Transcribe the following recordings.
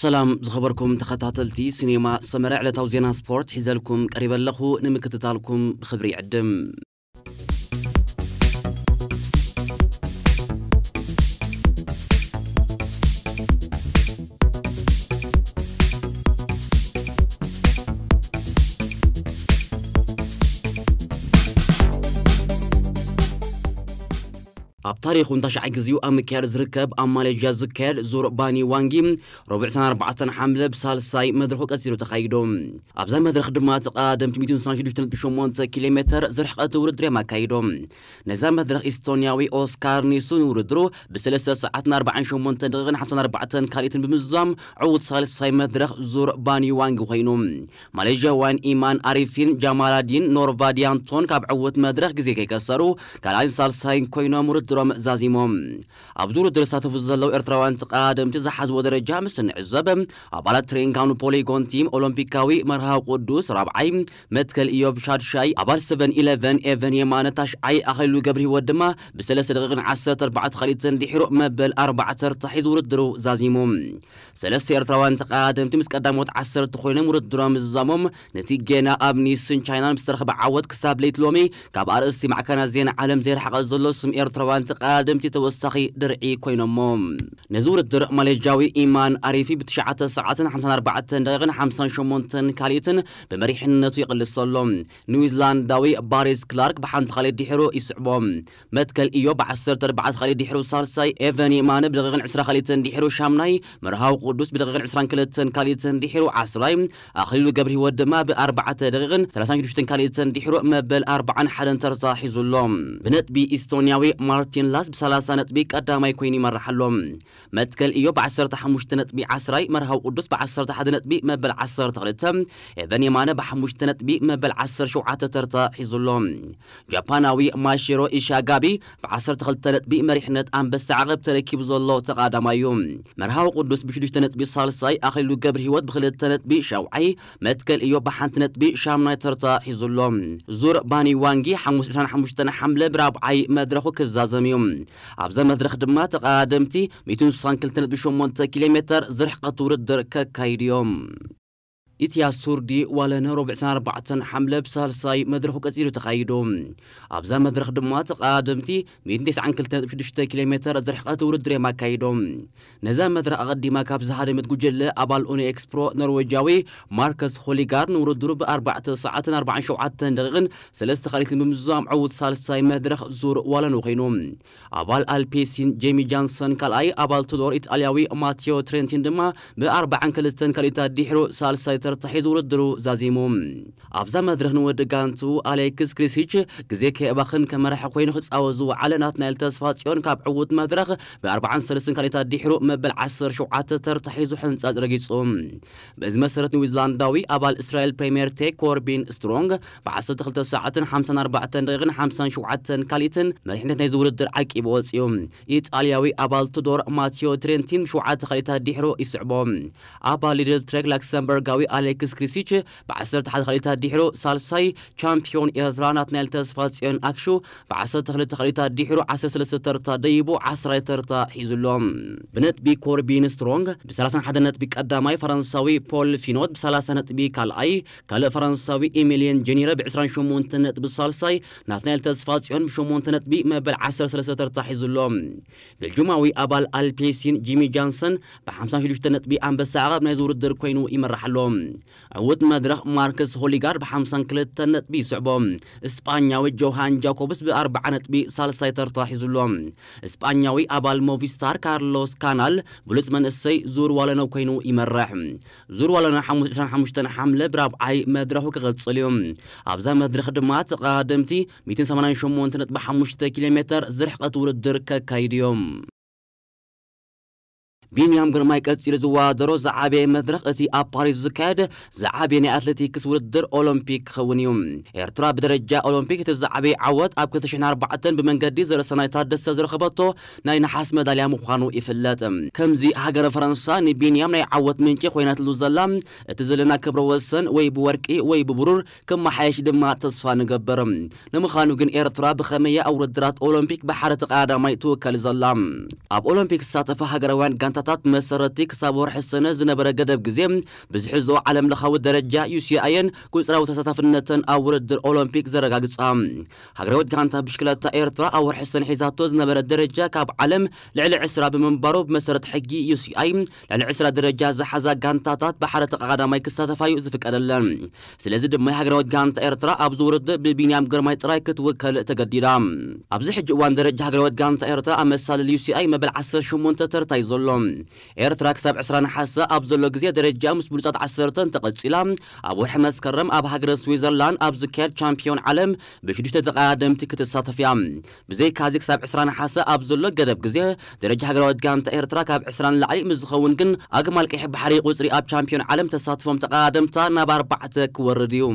ሰላም ዝኸበርኩም ተኸታተልቲ ሲኔማ ሰመረ፣ ዕለታዊ ዜና ስፖርት ሒዘልኩም ቀሪበ ኣለኹ። ንምክትታልኩም ብኽብሪ ይዕድም። ኣብ ታሪኹ ንታሽዓይ ግዜኡ ኣብ ምክያድ ዝርከብ ኣብ ማሌዥያ ዝካየድ ዙር ባኒ ዋንጊ ረቡዕ ዕስራን ኣርባዕተን ሓምለ ብሳልሳይ መድረኹ ቀጺሉ ተኻይዶ። ኣብዛ መድረኽ ድማ ተቐዳደምቲ ሚእትን ስሳን ሽዱሽተ ነጥቢ ሸሞንተ ኪሎ ሜተር ዝርሕቐት ውድድር እዮም ኣካይዶም። ነዛ መድረኽ ኢስቶንያዊ ኦስካር ኒሱ ንውድድሩ ብሰለስተ ሰዓትን ኣርባዓን ሸሞንተ ደቂቕን ሓምሳን ኣርባዕተን ካልኢትን ብምዝዛም ዕዉት ሳልሳይ መድረኽ ዙር ባኒ ዋንጊ ኮይኑ። ማሌዥያውያን ኢማን ኣሪፊን ጃማላዲን ኖርቫዲያንቶን ካብ ዕዉት መድረኽ ግዜ ከይከሰሩ ካልኣይን ሳልሳይን ኮይኖም ውድድሮም ዛዚሞም። ኣብዚ ውድድር ዝሳተፉ ዘለዉ ኤርትራውያን ተቐዳደምቲ ዝሓዝዎ ደረጃ ምስ እንዕዘብ፣ ኣባላት ትሬንካኑ ፖሊጎን ቲም ኦሎምፒካዊ መርሃዊ ቅዱስ ራብዓይ፣ መትከል ኢዮብ ሻድሻይ፣ ኣባል ሰቨን ኢለቨን ኤቨን የማነ ታሽዓይ፣ ኣኽሊሉ ገብረ ህይወት ድማ ብሰለስተ ደቂቕን ዓሰርተ ኣርባዕተ ካልኢትን ድሒሩ መበል ኣርባዕተ ተርታ ሒዙ ውድድሩ ዛዚሙ። ሰለስተ ኤርትራውያን ተቐዳደምቲ ምስ ቀዳሞት ዓሰርተ ኮይኖም ውድድሮም ምዝዛሞም፣ ነቲ ጌና ኣብ ኒስን ቻይናን ዝተረኽበ ዓወት ክሳብ ለይቲ ሎሚ ካብ ኣርእስቲ ማዕከናት ዜና ዓለም ዘይረሓቐ ዘሎ ስም ኤርትራውያን ተቐዳደምቲ ተወሳኺ ድርዒ ኮይኖሞ። ነዚ ውድድር ማሌዥያዊ ኢማን ኣሪፊ ብትሽዓተ ሰዓትን ሓምሳን ኣርባዕተን ደቂቕን ሓምሳን ሸሞንተን ካልኢትን ብመሪሕነቱ ይቕልስ ዘሎ። ኒውዚላንዳዊ ባሪስ ክላርክ ብሓንቲ ካልኢት ድሒሩ ይስዕቦ። መትከል ኢዮብ ብዓሰርተ ኣርባዕተ ካልኢት ድሒሩ ሳልሳይ፣ ኤቨን የማነ ብደቂቕን ዕስራ ካልኢትን ድሒሩ ሻምናይ፣ መርሃዊ ቅዱስ ብደቂቕን ዕስራን ክልተን ካልኢትን ድሒሩ ዓስራይ፣ ኣኽሊሉ ገብረ ህይወት ድማ ብኣርባዕተ ደቂቕን ሰላሳን ሽዱሽተን ካልኢትን ድሒሩ መበል ኣርባዓን ሓደን ተርታ ሒዙ ኣሎ። ብነጥቢ ኢስቶንያዊ ማርቲን ላስ ብሰላሳ ነጥቢ ቀዳማይ ኮይኑ ይመርሕ ኣሎ። መትከል ኢዮብ ብዓሰርተ ሓሙሽተ ነጥቢ ዓስራይ፣ መርሃዊ ቅዱስ ብዓሰርተ ሓደ ነጥቢ መበል ዓሰርተ ክልተ፣ ኤቨን የማነ ብሓሙሽተ ነጥቢ መበል ዓሰርተ ሸውዓተ ተርታ ሒዙ ኣሎ። ጃፓናዊ ማሺሮ ኢሻጋቢ ብዓሰርተ ክልተ ነጥቢ መሪሕነት ኣንበሳ ዓቐብ ተረኪቡ ዘሎ ተቓዳማይ እዩ። መርሃዊ ቅዱስ ብሽዱሽተ ነጥቢ ሳልሳይ፣ ኣኽሊሉ ገብረ ህይወት ብኽልተ ነጥቢ ሻውዓይ፣ መትከል ኢዮብ ብሓንቲ ነጥቢ ሻምናይ ተርታ ሒዙ ኣሎ። ዙር ባኒ ዋንጊ ሓሙስ ዕስራን ሓሙሽተን ሓምለ ብራብዓይ መድረኹ ክዛዘም እዩ። ኣብዛ መድረኽ ድማ ተቐዳደምቲ ሚእትን ስሳን ክልተ ነጥቢ ሸሞንተ ኪሎ ሜተር ዝርሕቐት ውድድር ከካይዱ እዮም። ኢትያስ ቱርዲ ዋለነ ረቡዕ ዕስራን ኣርባዕተን ሓምለ ብሳልሳይ መድረኹ ቀጺሉ ተኻይዱ። ኣብዛ መድረኽ ድማ ተቐዳደምቲ ሚእትን ተስዓን ክልተ ነጥቢ ሽዱሽተ ኪሎ ሜተር ዝርሕቐት ውድድር እዮም ኣካይዶም። ነዛ መድረኽ ኣቐዲማ ካብ ዝሃደመት ጉጅለ ኣባል ኡኒ ኤክስፕሮ ኖርዌጃዊ ማርከስ ሆሊጋር ንውድድሩ ብኣርባዕተ ሰዓትን ኣርባዓን ሸውዓተን ደቂቕን ሰለስተ ካልኢትን ብምዝዛም ዕዉት ሳልሳይ መድረኽ ዙር ዋለነ ኮይኑ። ኣባል ኣልፔሲን ጄሚ ጃንሰን ካልኣይ፣ ኣባል ቱዶር ኢጣልያዊ ማቴዮ ትሬንቲን ድማ ብኣርባዓን ክልተን ካልኢታት ድሒሩ ሳልሳይ ተርታ ሒዙ ውድድሩ ዛዚሙ። ኣብዛ መድረኽ ንወዲ ጋንቱ ኣሌክስ ክሪሲች ግዜ ከየባኽን ከመርሐ ኮይኑ ክጻወት ዝወዓለ ናትናኤል ተስፋጽዮን ካብ ዕዉት መድረኽ ብኣርባዓን ሰለስትን ካልኢታት ድሒሩ መበል ዓሰርተ ሸውዓተ ተርታ ሒዙ ሕንጻጽ ረጊጹ። በዚ መሰረት ኒውዚላንዳዊ ኣባል እስራኤል ፕሬምየር ቴክ ኮርቢን ስትሮንግ ብዓሰርተ ክልተ ሰዓትን ሓምሳን ኣርባዕተን ደቂቕን ሓምሳን ሸውዓተን ካልኢትን መሪሕነት ናይዚ ውድድር ዓቂቡ ወጺኡ። ኢጣልያዊ ኣባል ቱዶር ማቴዮ ትሬንቲን ብሸውዓተ ካልኢታት ድሒሩ ይስዕቦ። ኣባል ሊድል ትሬክ ላክሰምበርጋዊ ኣሌክስ ክሪሲች ብዓሰርተ ሓደ ካልኢታት ድሒሩ ሳልሳይ፣ ቻምፒዮን ኤርትራ ናትናኤል ተስፋጽዮን ኣክሹ ብዓሰርተ ክልተ ካልኢታት ድሒሩ ዓሰርተ ሰለስተ ተርታ ደይቡ ዓስራይ ተርታ ሒዙ ኣሎ። ብነጥቢ ኮርቢን ስትሮንግ ብሰላሳን ሓደን ነጥቢ ቀዳማይ፣ ፈረንሳዊ ፖል ፊኖት ብሰላሳ ነጥቢ ካልኣይ፣ ካልእ ፈረንሳዊ ኤሚልየን ጀኒረ ብዕስራን ሸሞንተን ነጥቢ ሳልሳይ፣ ናትናኤል ተስፋጽዮን ብሸሞንተ ነጥቢ መበል ዓሰርተ ሰለስተ ተርታ ሒዙ ኣሎ። ቤልጁማዊ ኣባል ኣልፔሲን ጂሚ ጃንሰን ብሓምሳን ሽዱሽተ ነጥቢ ኣንበሳ ዓቐብ ናይዚ ውድድር ኮይኑ ይመርሕ ኣሎ። ዕዉት መድረኽ ማርከስ ሆሊጋርድ ብሓምሳን ክልተን ነጥቢ ይስዕቦ። እስጳኛዊ ጆሃን ጃኮብስ ብኣርብዓ ነጥቢ ሳልሳይ ተርታ ሒዙ ኣሎ። እስጳኛዊ ኣባል ሞቪስታር ካርሎስ ካናል ብሉጽ መንእሰይ ዙር ዋለነ ኮይኑ ይመርሕ። ዙር ዋለነ ሓሙስ ዕስራን ሓሙሽተን ሓምለ ብራብዓይ መድረኹ ክቕጽል እዩ። ኣብዛ መድረኽ ድማ ተቐዳደምቲ ሚእትን ሰማንያን ሸሞንተ ነጥቢ ሓሙሽተ ኪሎ ሜተር ዝርሕቐት ውድድር ከካይዱ እዮም። ቢንያም ግርማይ ቀጺሉ ዝወዳደሮ ዝዓበየ መድረኽ እቲ ኣብ ፓሪስ ዝካየድ ዝዓበየ ናይ ኣትሌቲክስ ውድድር ኦሎምፒክ ክኸውን እዩ። ኤርትራ ብደረጃ ኦሎምፒክ እቲ ዝዓበየ ዓወት ኣብ ክልተ ሽሕን ኣርባዕተን ብመንገዲ ዘርእሰናይ ታደሰ ዝረኸበቶ ናይ ነሓስ መዳልያ ምዃኑ ይፍለጥ። ከምዚ ሃገረ ፈረንሳ ንቢንያም ናይ ዓወት ምንጪ ኮይናትሉ ዘላ፣ እቲ ዘለና ክብረ ወሰን ወይ ብወርቂ ወይ ብብሩር ክመሓየሽ ድማ ተስፋ ንገብር። ንምዃኑ ግን ኤርትራ ብኸመይ ኣብ ውድድራት ኦሎምፒክ ብሓደ ተቐዳዳማይ ትውከል ዘላ? ኣብ ኦሎምፒክ ዝሳተፋ ሃገራውያን ጋንታ ታት መሰረቲ ክሳብ ወርሒ ሰነ ዝነበረ ገደብ ግዜ ብዝሕዝኦ ዓለም ለኻዊ ደረጃ ዩ ሲ ኣይ ን ቁጽራዊ ተሳታፍነተን ኣብ ውድድር ኦሎምፒክ ዘረጋግጻ። ሃገራዊት ጋንታ ብሽክለታ ኤርትራ ኣብ ወርሒ ሰነ ሒዛቶ ዝነበረ ደረጃ ካብ ዓለም ልዕሊ ዕስራ ብምንባሩ ብመሰረት ሕጊ ዩ ሲ ኣይ ልዕሊ ዕስራ ደረጃ ዝሓዛ ጋንታታት ብሓደ ተቐዳዳማይ ክሳተፋ እዩ ዝፍቀደለን። ስለዚ ድማ ሃገራዊት ጋንታ ኤርትራ ኣብዚ ውድድር ብቢንያም ግርማይ ጥራይ ክትውከል ተገዲዳ። ኣብዚ ሕጂ እዋን ደረጃ ሃገራዊት ጋንታ ኤርትራ ኣብ መሳልል ዩ ሲ ኣይ መበል ዓሰርተ ሸሞንተ ተርታ እዩ ዘሎ። ኤርትራ ክሳብ ዕስራ ነሓሰ ኣብ ዘሎ ግዜ ደረጃ ምስ ብሉጻት ዓሰርተ እንተቐጺላ፣ ኣብ ወርሒ መስከረም ኣብ ሃገረ ስዊዘርላንድ ኣብ ዝካየድ ቻምፒዮን ዓለም ብሽዱሽተ ተቐዳደምቲ ክትሳተፍ እያ። ብዘይካዚ ክሳብ ዕስራ ነሓሰ ኣብ ዘሎ ገደብ ግዜ ደረጃ ሃገራዊት ጋንታ ኤርትራ ካብ ዕስራ ንላዕሊ ምስ ዝኸውን ግን ኣግማል ቀይሕ ባሕሪ ቁጽሪ ኣብ ቻምፒዮን ዓለም ተሳትፎም ተቐዳደምታ ናብ ኣርባዕተ ክወርድ እዩ።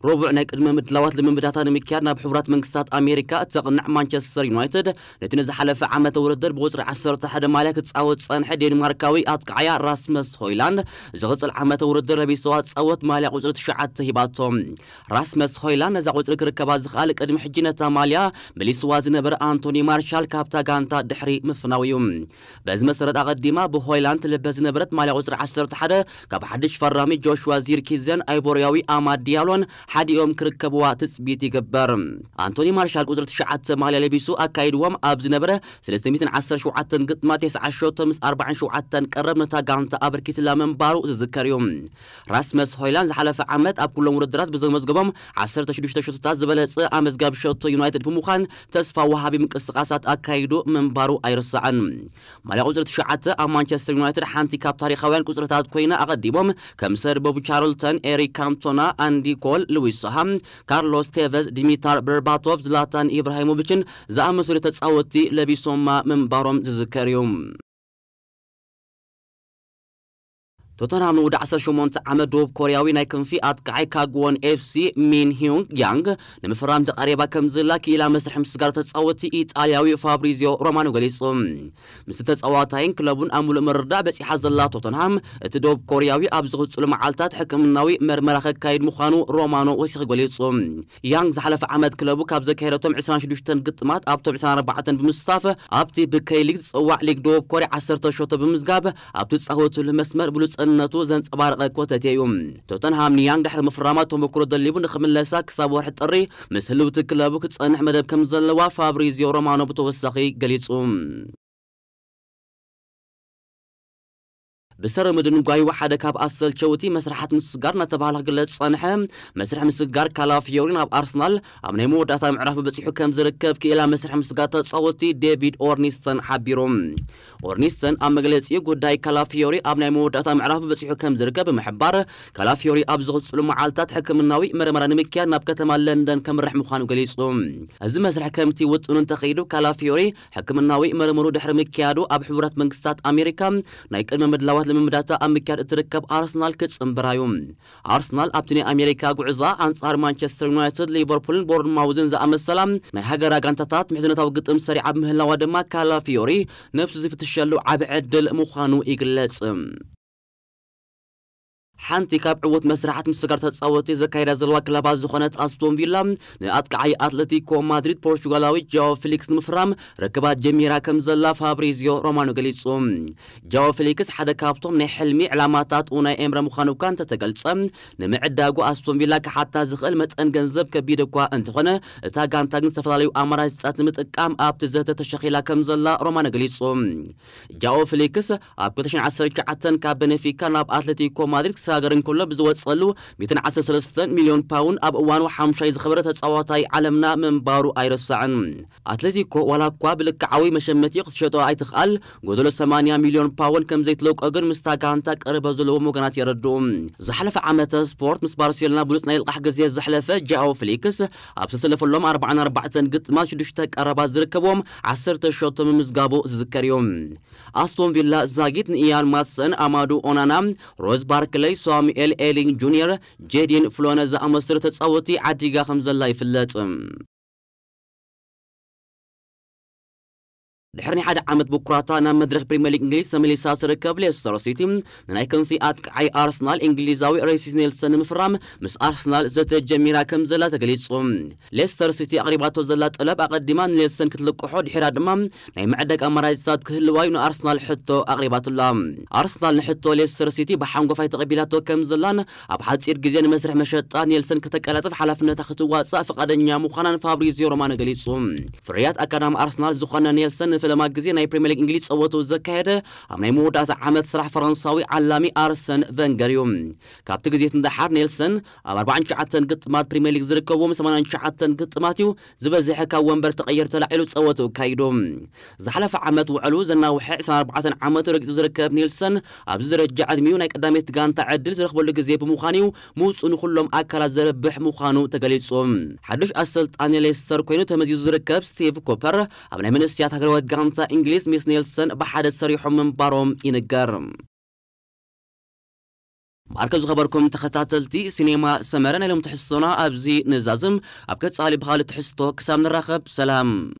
ረቡዕ ናይ ቅድመ ምድላዋት ልምምዳታ ንምክያድ ናብ ሕቡራት መንግስታት ኣሜሪካ እተቕንዕ ማንቸስተር ዩናይትድ፣ ነቲ ንዝሓለፈ ዓመተ ውድድር ብቁጽሪ ዓሰርተ ሓደ ማልያ ክጻወት ዝጸንሐ ዴንማርካዊ ኣጥቃዓያ ራስመስ ሆይላንድ፣ ዝቕጽል ዓመተ ውድድር ለቢስዋ ዝጻወት ማልያ ቁጽሪ ትሽዓተ ሂባቶ። ራስመስ ሆይላንድ ነዛ ቁጽሪ ክርከባ ዝኽኣል ቅድሚ ሕጂ ነታ ማልያ መሊስዋ ዝነበረ ኣንቶኒ ማርሻል ካብታ ጋንታ ድሕሪ ምፍናው እዩ። በዚ መሰረት ኣቐዲማ ብሆይላንድ ትልበስ ዝነበረት ማልያ ቁጽሪ ዓሰርተ ሓደ ካብ ሓድሽ ፈራሚ ጆሽዋ ዚርኪዘን ኣይቮርያዊ ኣማድ ዲያሎን ሓዲኦም ክርከብዋ ትጽቢት ይግበር። ኣንቶኒ ማርሻል ቁጽሪ ትሽዓተ ማልያ ለቢሱ ኣካይድዎም ኣብ ዝነበረ ሰለስተ ሚእትን ዓሰርተ ሸውዓተን ግጥማት ተስዓ ሸቶ ምስ ኣርባዓን ሸውዓተን ቀረብ ነታ ጋንታ ኣበርኪትላ ምንባሩ ዝዝከር እዩ። ራስመስ ሆይላንድ ዝሓለፈ ዓመት ኣብ ኩሎም ውድድራት ብዘመዝገቦም ዓሰርተ ሽዱሽተ ሸቶታት ዝበለጸ ኣመዝጋቢ ሸቶ ዩናይትድ ብምዃን ተስፋ ወሃቢ ምንቅስቓሳት ኣካይዱ ምንባሩ ኣይርሳዕን። ማልያ ቁጽሪ ትሽዓተ ኣብ ማንቸስተር ዩናይትድ ሓንቲ ካብ ታሪኻውያን ቁጽርታት ኮይና ኣቐዲሞም ከም ሰር ቦብ ቻርልተን፣ ኤሪክ ካንቶና፣ ኣንዲ ኮል፣ ሉዊስ ሳሃ፣ ካርሎስ ቴቨዝ፣ ዲሚታር በርባቶቭ፣ ዝላታን ኢብራሂሞቪችን ዝኣመሰሉ ተጻወትቲ ለቢሶማ ምንባሮም ዝዝከር እዩ። ቶተንሃም ንውዲ ዓሰርተ ሸሞንተ ዓመት ደቡብ ኮርያዊ ናይ ክንፊ ኣጥቃዓይ ካግዎን ኤፍ ሲ ሚን ሂዩንግ ያንግ ንምፍራም ተቓሪባ ከም ዘላ ክኢላ መስርሒ ምስጋር ተጻወቲ ኢጣልያዊ ፋብሪዚዮ ሮማኖ ገሊጹ። ምስ ተጻዋታይን ክለቡን ኣብ ምሉእ ምርዳእ በጺሓ ዘላ ቶተንሃም፣ እቲ ደቡብ ኮርያዊ ኣብ ዝቕጽሉ መዓልታት ሕክምናዊ መርመራ ከካይድ ምዃኑ ሮማኖ ወሲኹ ገሊጹ። ያንግ ዝሓለፈ ዓመት ክለቡ ካብ ዘካየደቶም ዕስራን ሽዱሽተን ግጥማት ኣብቶም ዕስራን ኣርባዕተን ብምስታፍ፣ ኣብቲ ብከይ ሊግ ዝጽዋዕ ሊግ ደቡብ ኮርያ ዓሰርተ ሸቶ ብምዝጋብ ኣብ ትጻወትሉ መስመር ብሉጽነቱ ዘንጸባረቐ ኮተቴ እዩ። ቶተንሃም ንያንግ ድሕሪ ምፍራማ ተመክሮ ደሊቡ ንኽምለሳ ክሳብ ወርሒ ጥሪ ምስ ህልውቲ ክለቡ ክጸንሕ መደብ ከም ዘለዋ ፋብሪዚዮ ሮማኖ ብተወሳኺ ገሊጹ። ብሰረ ምድንጓዩ ሓደ ካብ ኣሰልቸውቲ መስርሓት ምስጋር እናተባህለ ክግለጽ ዝጸንሐ መስርሕ ምስጋር ካላፊዮሪ ናብ ኣርሰናል ኣብ ናይ መወዳእታ ምዕራፍ በጺሑ ከም ዝርከብ ክኢላ መስርሕ ምስጋር ተጻወቲ ዴቪድ ኦርኒስተን ሓቢሩ። ኦርኒስተን ኣብ መግለጺኡ ጉዳይ ካላፊዮሪ ኣብ ናይ መወዳእታ ምዕራፍ በጺሑ ከም ዝርከብ ብምሕባር፣ ካላፊዮሪ ኣብ ዝቕጽሉ መዓልታት ሕክምናዊ መርመራ ንምክያድ ናብ ከተማ ለንደን ከምርሕ ምዃኑ ገሊጹ። እዚ መስርሕ ከምቲ ውጥኑ እንተኸይዱ፣ ካላፊዮሪ ሕክምናዊ መርምሩ ድሕሪ ምክያዱ ኣብ ሕቡራት መንግስታት ኣሜሪካ ናይ ቅድመ ምድላዋት ልምምዳታ ኣብ ምክያድ እትርከብ ኣርሰናል ክጽንብራ እዩ። ኣርሰናል ኣብቲ ናይ ኣሜሪካ ጉዕዛ ኣንጻር ማንቸስተር ዩናይትድ፣ ሊቨርፑልን ቦርንማውዝን ዝኣመሰላ ናይ ሃገራ ጋንታታት ምሕዝነታዊ ግጥም ሰሪዓ ብምህላዋ ድማ ካላፊዮሪ ነብሱ ዝፍትሸሉ ዓቢ ዕድል ምዃኑ ይግለጽ። ሓንቲ ካብ ዕዉት መስርሓት ምስጋር ተጻወቲ ዘካይዳ ዘለዋ ክለባት ዝኾነት ኣስቶን ቪላ ንኣጥቃዓይ ኣትሌቲኮ ማድሪድ ፖርቹጋላዊ ጃኦ ፊሊክስ ንምፍራም ርክባት ጀሚራ ከም ዘላ ፋብሪዚዮ ሮማኖ ገሊጹ። ጃኦ ፊሊክስ ሓደ ካብቶም ናይ ሕልሚ ዕላማታት ኡናይ ኤምረ ምዃኑ እኳ እንተተገልጸ፣ ንምዕዳጉ ኣስቶን ቪላ ክሓታ ዝኽእል መጠን ገንዘብ ከቢድ እኳ እንተኾነ፣ እታ ጋንታ ግን ዝተፈላለዩ ኣማራጺታት ንምጥቃም ኣብቲ ዘተ ተሸኺላ ከም ዘላ ሮማኖ ገሊጹ። ጃኦ ፊሊክስ ኣብ ክልተ ሽሕን ዓሰርተ ትሽዓተን ካብ ቤኔፊካ ናብ ኣትሌቲኮ ማድሪድ ክሰጋገር እንከሎ ብዝወጸሉ ሚእትን ዓሰርተ ሰለስተን ሚልዮን ፓውንድ ኣብ እዋኑ ሓሙሻይ ዝኸበረ ተጻዋታይ ዓለምና ምንባሩ ኣይረሳዕን። ኣትሌቲኮ ዋላ እኳ ብልክዓዊ መሸመቲ ክትሸጦ ኣይትኽኣል፣ ጎደሎ ሰማንያ ሚልዮን ፓውንድ ከም ዘይትለቆ ግን ምስታ ጋንታ ቀረበ ዘለዎም ወገናት የረድኡ። ዝሓለፈ ዓመተ ስፖርት ምስ ባርሴሎና ብሉጽ ናይ ልቓሕ ግዜ ዘሕለፈ ጃኦ ፊሊክስ ኣብ ዝተሰለፈሎም ኣርባዓን ኣርባዕተን ግጥማት ሽዱሽተ ቀረባት ዝርከብዎም ዓሰርተ ሸቶ ምምዝጋቡ ዝዝከር እዩ። ኣስቶን ቪላ ዛጊት ንኢያን ማትሰን፣ ኣማዱ ኦናና፣ ሮዝ ባርክለይ፣ ሳሙኤል ኤሊንግ ጁኒየር፣ ጄዲን ፍሎነ ዝኣመሰሉ ተጻወቲ ዓዲጋ ከም ዘላ ይፍለጥ። ድሕሪ ናይ ሓደ ዓመት ብኩራታ ናብ መድረኽ ፕሪምየር ሊግ እንግሊዝ ተመሊሳ ትርከብ ሌስተር ሲቲ፣ ንናይ ክንፊ ኣጥቃዓይ ኣርሰናል እንግሊዛዊ ሬሲስ ኔልሰን ንምፍራም ምስ ኣርሰናል ዘተ ጀሚራ ከም ዘላ ተገሊጹ። ሌስተር ሲቲ ኣቕሪባቶ ዘላ ጠለብ ኣቐዲማ ንኔልሰን ክትልቅሖ፣ ድሒራ ድማ ናይ ምዕዳግ ኣማራጺታት ክህልዋዩ ንኣርሰናል ሕቶ ኣቕሪባትላ። ኣርሰናል ንሕቶ ሌስተር ሲቲ ብሓንጎፋይ ተቐቢላቶ ከም ዘላን ኣብ ሓጺር ግዜ ንመስርሕ መሸጣ ኔልሰን ከተቀላጥፍ ሓላፍነታ ክትዋጻእ ፍቓደኛ ምዃናን ፋብሪዚዮ ሮማኖ ገሊጹ። ፍርያት ኣካዳሚ ኣርሰናል ዝኾነ ኔልሰን ንፈለማ ግዜ ናይ ፕሪምየር ሊግ እንግሊዝ ጸወቱ ዘካየደ ኣብ ናይ መወዳእታ ዓመት ስራሕ ፈረንሳዊ ዓላሚ ኣርሰን ቨንገር እዩ። ካብቲ ግዜ ንደሓር ኔልሰን ኣብ ኣርባዓን ትሽዓተን ግጥማት ፕሪምየር ሊግ ዝርከብዎ፣ ሰማንያን ትሽዓተን ግጥማት እዩ ዝበዝሐ ካብ ወንበር ተቐይር ተላዒሉ ጸወቱ ኣካይዱ። ዝሓለፈ ዓመት ውዕሉ ዘናውሐ ዕስራን ኣርባዕተን ዓመቱ ረጊጹ ዝርከብ ኔልሰን፣ ኣብዚ ደረጃ ዕድሚኡ ናይ ቀዳመይቲ ጋንታ ዕድል ዝረኽበሉ ግዜ ብምዃኑ እዩ ምውጽኡ ንኹሎም ኣካላት ዘርብሕ ምዃኑ ተገሊጹ። ሓድሽ ኣሰልጣኒ ሌስተር ኮይኑ ተመዚዙ ዝርከብ ስቲቭ ኮፐር፣ ኣብ ናይ መንእሰያት ሃገራዊት ጋንታ እንግሊዝ ምስ ኔልሰን ብሓደ ሰሪሖም ምንባሮም ይንገር። ማዕከ ዝኸበርኩም ተኸታተልቲ ሲኔማ ሰመረ፣ ናይ ሎም ትሕዝቶና ኣብዚ ንዛዝም። ኣብ ቀጻሊ ብኻልእ ትሕዝቶ ክሳብ ንራኸብ፣ ሰላም።